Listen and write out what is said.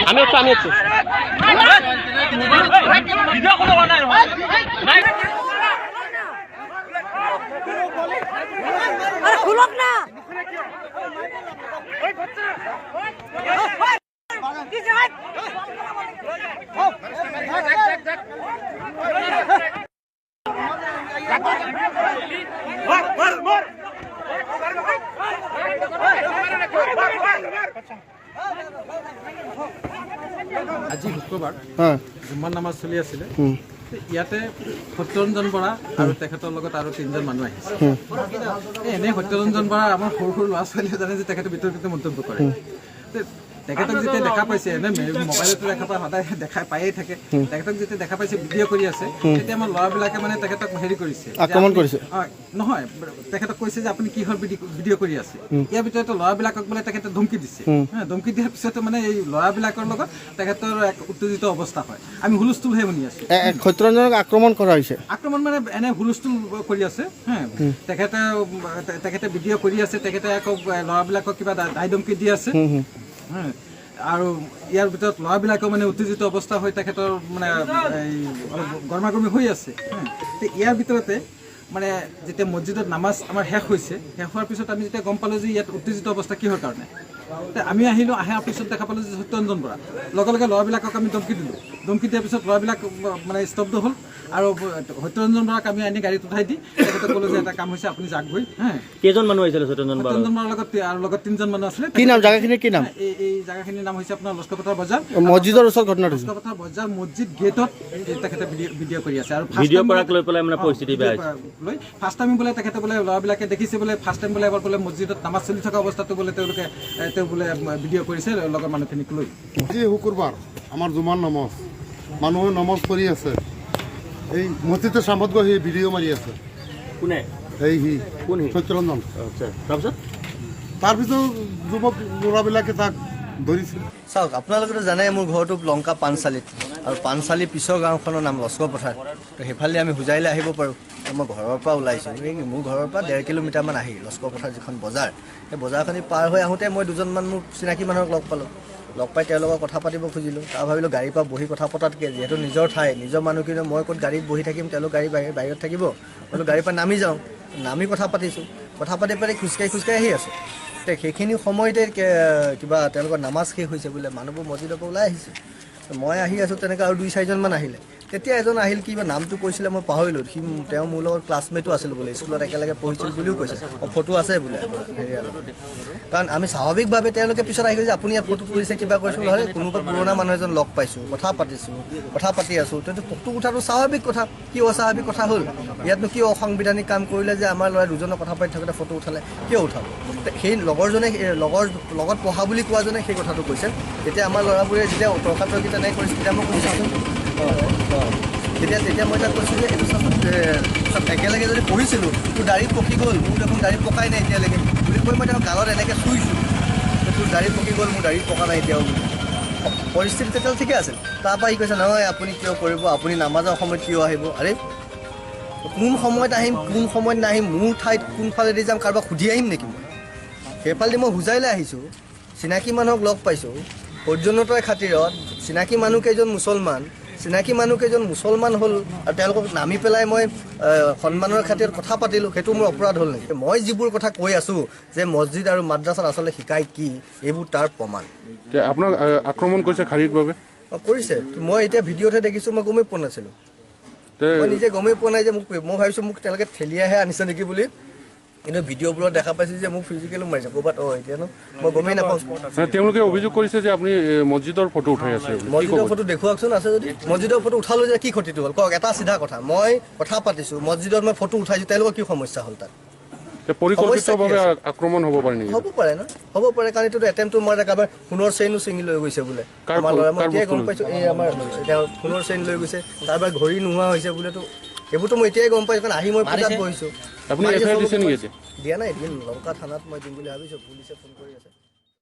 আমি হচ্ছে আমি হচ্ছে না। আজি শুক্ৰবাৰ জুম্মা নামাজ চলি আছিলে। ইয়াতে সত্যৰঞ্জন বৰা আৰু তেখেতৰ লগত আৰু তিনিজন মানুহ আহিছে। এনেই সত্যৰঞ্জন বৰা আমাৰ সৰু সৰু ল'ৰা ছোৱালীয়ে জানে যে তেখেতে বিতৰ্কিত মন্তব্য কৰে। তেখেতক যেতিয়া দেখা পাইছে, এনে মোবাইলতো দেখা পায়, সদায় দেখা পায়ে থাকে। তেখেতক যেতিয়া দেখা পাইছে ভিডিঅ' কৰি আছে, তেতিয়া আমাৰ ল'ৰাবিলাকে মানে তেখেতক হেৰি কৰিছে, আক্ৰমণ কৰিছে। নহয়, তেখেতক কৈছে যে আপুনি কিহৰ ভিডিঅ' কৰি আছে। ইয়াৰ ভিতৰতে ল'ৰাবিলাকক বোলে তেখেতে ধমকি দিছে। ধমকি দিয়াৰ পিছতে মানে এই ল'ৰাবিলাকৰ লগত তেখেতৰ এক উত্তেজিত অৱস্থা হয়। আমি হুলস্থুলহে শুনি আছো। সত্যৰঞ্জনক আক্ৰমণ কৰা হৈছে। আক্ৰমণ মানে এনে হুলস্থুল কৰি আছে। তেখেতে তেখেতে ভিডিঅ' কৰি আছে, তেখেতে আকৌ ল'ৰাবিলাকক কিবা দাই ধমকি দি আছে। আৰু ইয়াৰ ভিতৰত ল'ৰাবিলাকেও মানে উত্তেজিত অৱস্থা হৈ তেখেতৰ মানে এই অলপ গৰমা গৰমি হৈ আছে। ইয়াৰ ভিতৰতে মানে যেতিয়া মছজিদত নামাজ আমাৰ শেষ হৈছে, শেষ হোৱাৰ পিছত আমি যেতিয়া গম পালোঁ যে ইয়াত উত্তেজিত অৱস্থা কিহৰ কাৰণে, আমি আহিলোঁ। আহাৰ পিছত দেখা পালোঁ যে সত্যৰঞ্জন বৰা, লগে লগে ল'ৰাবিলাকক আমি ধমকি দিলোঁ। ধমকি দিয়াৰ পিছত ল'ৰাবিলাক মানে স্তব্ধ হ'ল আৰু সত্যৰঞ্জন বৰাক আমি আনি গাড়ীত উঠাই দি তেখেতক ক'লোঁ যে এটা কাম হৈছে, আপুনি যাক গৈ। কেইজন মানুহ আহিছিলে সত্যৰঞ্জন বৰা? সত্যৰঞ্জন বৰাৰ লগত আৰু লগত তিনিজন মানুহ আছিলে। কি নাম জাগাখিনিৰ, কি নাম? এই জাগাখিনিৰ নাম হৈছে আপোনাৰ লস্কৰপথাৰ বজাৰ। মছজিদৰ ওচৰত ঘটনাটো হৈছে। লস্কৰপথাৰ বজাৰ মছজিদ গেটত তেখেতে ভিডিঅ' কৰি আছে। আৰু ভিডিঅ' কৰাক লৈ পেলাই মানে পৰিস্থিতি বেয়া হৈছে। লৈ ফাৰ্ষ্ট টাইম বোলে তেখেতে বোলে ল'ৰাবিলাকে দেখিছে বোলে ফাৰ্ষ্ট টাইম বোলে এবাৰ বোলে মছজিদত নামাজ চলি থকা অৱস্থাটো বোলে তেওঁলোকে তেওঁ বোলে ভিডিঅ' কৰিছে লগৰ মানুহখিনিক লৈ। আজি শুকুৰবাৰ আমাৰ জুমাৰ নামাজ, মানুহে নামাজ পঢ়ি আছে। এই মছজিদৰ সামত গৈ সি ভিডিঅ' মাৰি আছে। কোনে? এই সি। কোন সি? সত্যৰঞ্জন। আচ্ছা, তাৰপিছত? তাৰপিছত যুৱক ল'ৰাবিলাকে তাক ধৰিছিল। চাওক, আপোনালোকেতো জানে মোৰ ঘৰটো লংকা পাণচালিত, আৰু পাণচালিৰ পিছৰ গাঁওখনৰ নাম লস্কৰপথাৰ। তো সেইফালে আমি হোজাইলৈ আহিব পাৰোঁ। মই ঘৰৰ পৰা ওলাইছোঁ, এই মোৰ ঘৰৰ পৰা 1.5 কিলোমিটাৰমান আহি লস্কৰপথাৰ যিখন বজাৰ, সেই বজাৰখনি পাৰ হৈ আহোঁতে মই দুজনমান মোৰ চিনাকি মানুহক লগ পালোঁ। লগ পাই তেওঁলোকৰ কথা পাতিব খুজিলোঁ। তাৰ ভাবিলোঁ গাড়ীৰ পৰা বহি কথা পতাতকৈ, যিহেতু নিজৰ ঠাই, নিজৰ মানুহখিনি, মই ক'ত গাড়ীত বহি থাকিম, তেওঁলোক গাড়ী বাহিৰত থাকিব। বোলো গাড়ীৰ পৰা নামি যাওঁ, নামি কথা পাতিছোঁ। কথা পাতি পাতি খোজকাঢ়ি খোজকাঢ়ি আহি আছোঁ। সেইখিনি সময়তে কিবা তেওঁলোকৰ নামাজ শেষ হৈছে বোলে, মানুহবোৰ মছজিদৰ পৰা ওলাই আহিছে। মই আহি আছোঁ তেনেকৈ, আৰু 2 4জনমান আহিলে। তেতিয়া এজন আহিল, কিবা নামটো কৈছিলে মই পাহৰিলোঁ। সি তেওঁ মোৰ লগত ক্লাছমেটো আছিল বোলে, স্কুলত একেলগে পঢ়িছিল বুলিও কৈছে। ফটো আছে বোলে হেৰিয়াৰ লগত। কাৰণ আমি স্বাভাৱিকভাৱে তেওঁলোকে পিছত আহি কৈছে আপুনি ইয়াত ফটো তুলিছে, কিবা কৰিছোঁ। নহ'লে কোনোবা পুৰণা মানুহ এজন লগ পাইছোঁ, কথা পাতিছোঁ, কথা পাতি আছোঁ, তেন্তে ফটো উঠাটো স্বাভাৱিক কথা। কি অস্বাভাৱিক কথা হ'ল ইয়াতনো? কি অসাংবিধানিক কাম কৰিলে যে আমাৰ ল'ৰাই দুজনৰ কথা পাতি থাকোঁতে ফটো উঠালে? কিয় উঠাব? সেই লগৰজনে, লগৰ লগত পঢ়া বুলি কোৱাজনে সেই কথাটো কৈছে। তেতিয়া আমাৰ ল'ৰাবোৰে যেতিয়া তৰ্কাতৰ্কি তেনেকৈ কৰিছে, তেতিয়া মই কৈছোঁ চাচোন, তেতিয়া তেতিয়া মই তাক কৈছোঁ যে এইটো চাচোন, একেলগে যদি পঢ়িছিলোঁ, তোৰ দাড়ি পকি গ'ল, মোৰ দেখোন দাড়ি পকাই নাই এতিয়ালৈকে বুলি কৈ মই তেওঁক গালত এনেকৈ চুইছোঁ, তোৰ দাড়ি পকি গ'ল, মোৰ দাড়ি পকা নাই এতিয়াও বুলি। পৰিস্থিতি তেতিয়াও ঠিকে আছিল। তাৰপৰা সি কৈছে নহয় আপুনি কিয় কৰিব, আপুনি নামাজৰ সময়ত কিয় আহিব? আৰে কোন সময়ত আহিম, কোন সময়ত নাহিম, মোৰ ঠাইত কোনফালেদি যাম কাৰোবাক সুধি আহিম নেকি মই? সেইফালেদি মই হোজাইলৈ আহিছোঁ, চিনাকি মানুহক লগ পাইছোঁ। সৌজন্যতাৰ খাতিৰত চিনাকি মানুহকেইজন মুছলমান, চিনাকি মানুহকেইজন মুছলমান হ'ল আৰু তেওঁলোকক নামি পেলাই মই সন্মানৰ খাতিৰত কথা পাতিলোঁ, সেইটো মোৰ অপৰাধ হ'ল নেকি? মই যিবোৰ কথা কৈ আছোঁ যে মছজিদ আৰু মাদ্ৰাছাত আচলতে শিকায় কি, এইবোৰ তাৰ প্ৰমাণ। আপোনাক আক্ৰমণ কৰিছে শাৰীৰিকভাৱে? কৰিছে। মই এতিয়া ভিডিঅ'তহে দেখিছোঁ, মই গমেই পোৱা নাছিলোঁ। মই নিজে গমেই পোৱা নাই যে মোক, মই ভাবিছোঁ মোক তেওঁলোকে ঠেলিয়াহে আনিছে নেকি বুলি, কিন্তু ভিডিঅ'বোৰত দেখা পাইছোঁ যে মোক ফিজিকেলো মাৰিছে ক'ৰবাত। এতিয়া ন মই গমেই নাপাওঁ। তেওঁলোকে অভিযোগ কৰিছে যে আপুনি মছজিদৰ ফটো উঠাই আছে। মছজিদৰ ফটো দেখুৱাওকচোন আছে যদি। মছজিদৰ ফটো উঠালো যে কি ক্ষতিটো হ'ল কওক? এটা চিধা কথা, মই কথা পাতিছোঁ, মছজিদত মই ফটো উঠাইছোঁ, তেওঁলোকৰ কি সমস্যা হ'ল তাত? পৰিকল্পিতভাৱে সমস্যা কি আক্ৰমণ হ'ব পাৰে নেকি? হ'ব পাৰে ন, হ'ব পাৰে, কাৰণ এইটোতো এটেম্পটো মই কাৰোবাৰ সোণৰ চেইনো ছিঙি লৈ গৈছে বোলে। কাৰ আমাৰ ল'ৰা, মই কাৰ এতিয়াই বস্তু গম লৈ পাইছোঁ, এই আমাৰ তেওঁ সোণৰ চেইন লৈ গৈছে, কাৰোবাৰ ঘড়ী নোহোৱা হৈছে বোলেতো, এইবোৰতো মই এতিয়াই গম পাইছোঁ, কাৰণ আহি মই পূজাত বহিছোঁ। আপুনি এফ I R দিছে নেকি এতিয়া? দিয়া নাই, দিম, লংকা থানাত মই দিম বুলি ভাবিছোঁ, পুলিচে ফোন কৰি আছে।